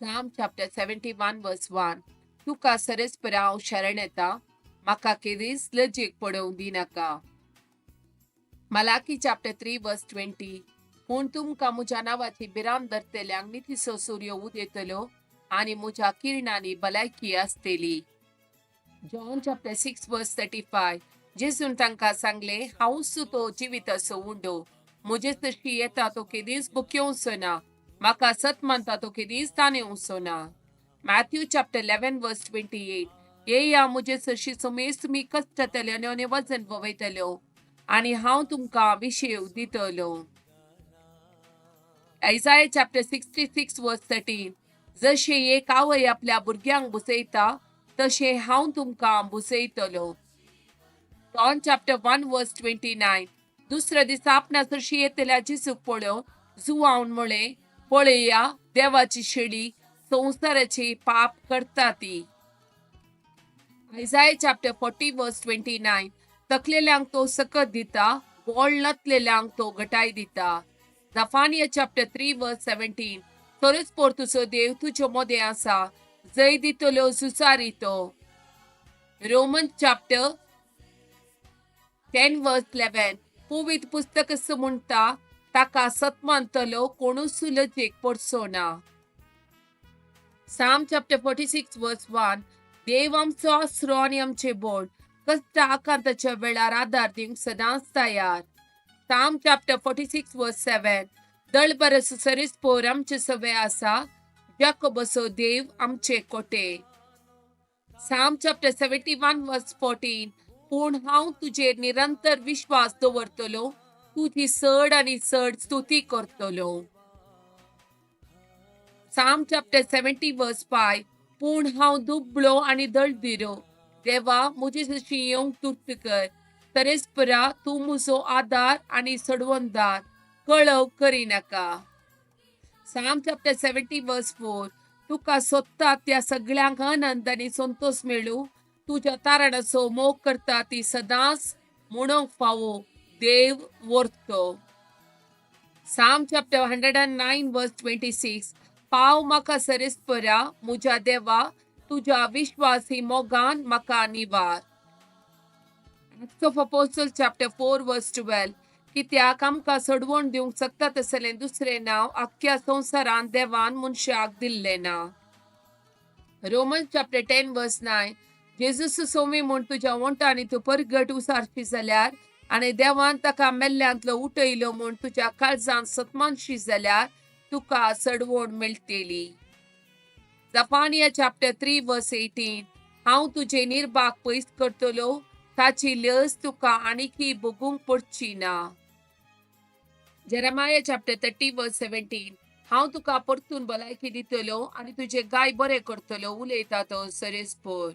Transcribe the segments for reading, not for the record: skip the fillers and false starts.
Psalm chapter 71 verse 1. तुका सरेस्परा हांव शरण येता, म्हाका केदीच लजेक पडोवंक दिनाका. Malachi chapter 3 verse 20. पूण तुमकां म्हज्या नांवाची भिरांत धरतल्यांक नितीचो सूर्य उदेतलो आनी म्हज्या किरणांनी भलायकी आसतली. John chapter 6 verse 35. जेजून तांकां सांगलें, हांवूच तो जिविताचो उंडो, म्हजे तशी येता तो केदीच भुकेवचो ना, म्हाका सत मानता तो केदीच ताणेवचो ना. Matthew chapter 11 verse 28. येया म्हजे सरशी समेस्त तुमी कश्टतले आनी वजन भोवयतल्यो आनी हांव तुमकां विशेव दितलो. Isaiah chapter 66 verse 13. जशें एक आवय आपल्या भुरग्यांक भुसयता तशें हांव तुमकां भुसयतलो. John chapter 1 verse 29. दुसऱ्या दिसा आपणा सरशी येतल्या जेजूक पळोवन जुवावन म्हळें, पळया देवाची शेळी, संवसाराचे पाप करता ती. Isaiah chapter 40 verse 29. तकलेल्यांक तो सकत दिता, गोळ नातलेल्यांक तो घटाय दिता. Zephaniah chapter 3 verse 17. थोरेच पोर तुजो देव तुज्यो मोदें आसा, जय दितलो झुजारी तो. Roman chapter 10 verse 11. पवित्र पुस्तक अशें म्हणटा, ताका सत मानतलो कोणूच लजेक पडचो ना. Psalm chapter 46 verse 1. देव आमचो आसरो आनी आमचें बोड, कश्ट आकांताच्या वेळार आदार दिवंक सदांच तयार. Psalm chapter 46 verse 7. दळबरस सरीस पोर आमचे सवे आसा, जाकोबसो देव आमचे कोटे. Psalm chapter 71 verse 14. पूण हांव तुजेर निरंतर विश्वास दवरतलो, तुजी चड आनी चड स्तुती करतलो. Psalm chapter 70 verse 5. पूण हांव दुबळो आनी दळदिरो, देवा म्हजे जशी येवंक तुर्त कर. तरेस्परा तूं म्हजो आदार आनी सडवणदार, कळव करिनाका. Psalm chapter 70 verse 4. तुका सोदता त्या सगळ्यांक आनंद आनी संतोश मेळूं, तुज्या तारणाचो मोग करता ती सदांच म्हणूंक फावो, देव व्हरतो. Psalm chapter 109 verse 26. पाव म्हाका सरेस्परा म्हज्या देवा, तुज्या विश्वासी मोगान म्हाका निवार. Acts of Apostle chapter 4 verse 12. कित्याक आमकां सोडवण दिवंक शकता तसलें दुसरें नांव आख्ख्या संवसारांत देवान मनशाक दिल्लें ना. Roman chapter 10 verse 9. Jesus Somi म्हूण तुज्या वोंठांनी तूं परगट उसारशी जाल्यार आनी देवान ताका मेल्ल्यांतलो उठयलो म्हूण तुज्या काळजांत सतमानशी जाल्यार तुका सडवण मेळटली. Zephaniah chapter 3 verse 18. हांव तुजे निर्भाग पयस करतलो, ताची लज तुका आनीकी भोगूंक पडची ना. Jeremiah chapter 30 verse 17. हांव तुका परतून भलायकी दितलो आनी तुजे गाय बरे करतलो, उलयता तो सरेस्पोर.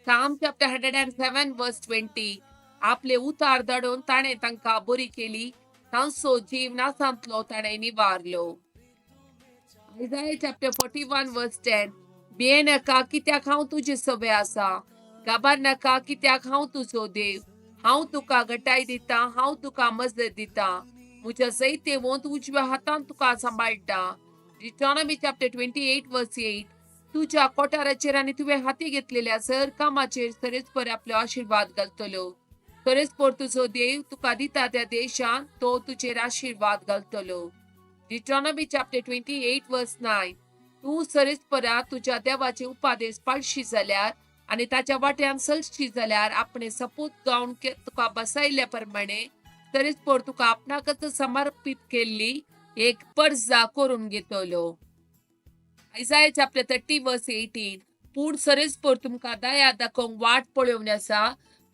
Psalm chapter 107 verse 20. आपले उतार धाडून ताणें तांकां बरी केली, तांचो जीव नासांतलो ताणें निवारलो. Isaiah chapter 41 verse 10. भियेनाका कित्याक हांव तुजे सवे आसा, घाबर नाका कित्याक हांव तुजो देव, हांव तुका घटाय दिता, हांव तुका मजत दिता, म्हज्या जैतेवंत उजव्या हातान तुका सांबाळटा. Deuteronomy chapter 28 verse 8. तुज्या कोठाराचेर आनी तुवें हाती घेतलेल्या सर कामाचेर सरेस्पर आपलो आशिर्वाद घालतलो. सरेस्पर तुजो देव तुका दिता त्या देशांत तो तुजेर आशिर्वाद घालतलो. Deuteronomy chapter 28 verse 9. तूं सरेस्परा तुज्या देवाचे उपादेश पाळशी जाल्यार आनी ताच्या वाट्यान चलशी जाल्यार आपणे सपूत गावन तुका बसयल्ल्या प्रमाणे सरेस्पर तुका आपणाकच समर्पीत केल्ली एक परजा करून घेतलो. Isaiah chapter 30 verse 18. पूण सरेस्पर तुमकां दया दाखोवंक वाट पळोवन आसा,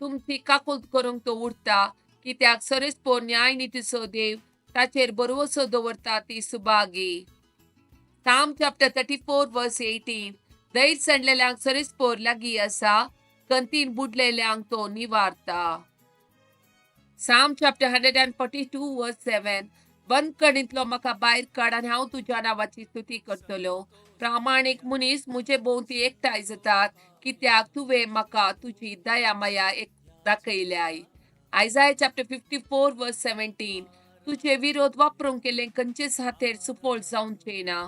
तुमची काकूत करूंक तो उरता, कित्याक सरेस्पर न्याय नितीचो देव, ताचेर भरवसो दवरता ती सुभागी. Psalm chapter 34 verse 18. धैर्य सांडलेल्यांक सरेस्पर लागीं आसा, कंतीन बुडलेल्यांक तो निवारता. Psalm chapter 142 verse 7. बंदखणींतलो म्हाका भायर काड आनी हांव तुज्या नांवाची स्तुती करतलो. प्रामाणीक मनीस म्हजे भोंवती एकठांय जातात, कित्याक तुवें म्हाका तुजी दया माया एक दाखयल्याय. Isaiah chapter 54 verse 17. तुजे विरोध वापरूंक केल्ले खंयचेच हातेर सुफळ जावचे ना.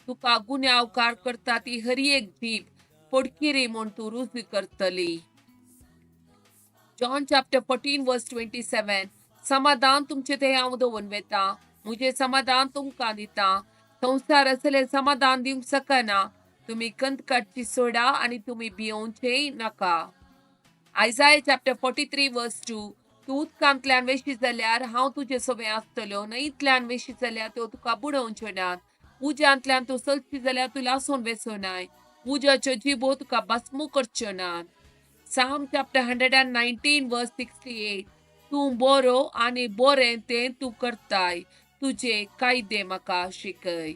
तुका गुन्यांवकार करता ती हर एक जीब फटकिरी म्हूण तूं रुजू करतली. John chapter 14 verse 27. समाधान तुमचे ते हांव दवरून वेता, म्हजें समाधान तुमकां दिता. संवसार असलें समाधान दिवंक शकना. तुमी कंत काडची सोडा आनी तुमी भियोवचेय नाका. Isaiah chapter 43 verse 2. तूं उदकांतल्यान वेशी जाल्यार हांव तुजे सोबें आसतलो, न्हंयतल्यान वेशी जाल्यार त्यो तुका बुडोवच्यो नात, उज्यांतल्यान तूं चलशी जाल्यार तूं लासून वेचो नाय, उज्याच्यो जिबो तुका भस्म करच्यो नात. Psalm chapter 119 verse 68. तूं बरो आनी बरें तें तूं करताय, तुजे कायदे म्हाका शिकय.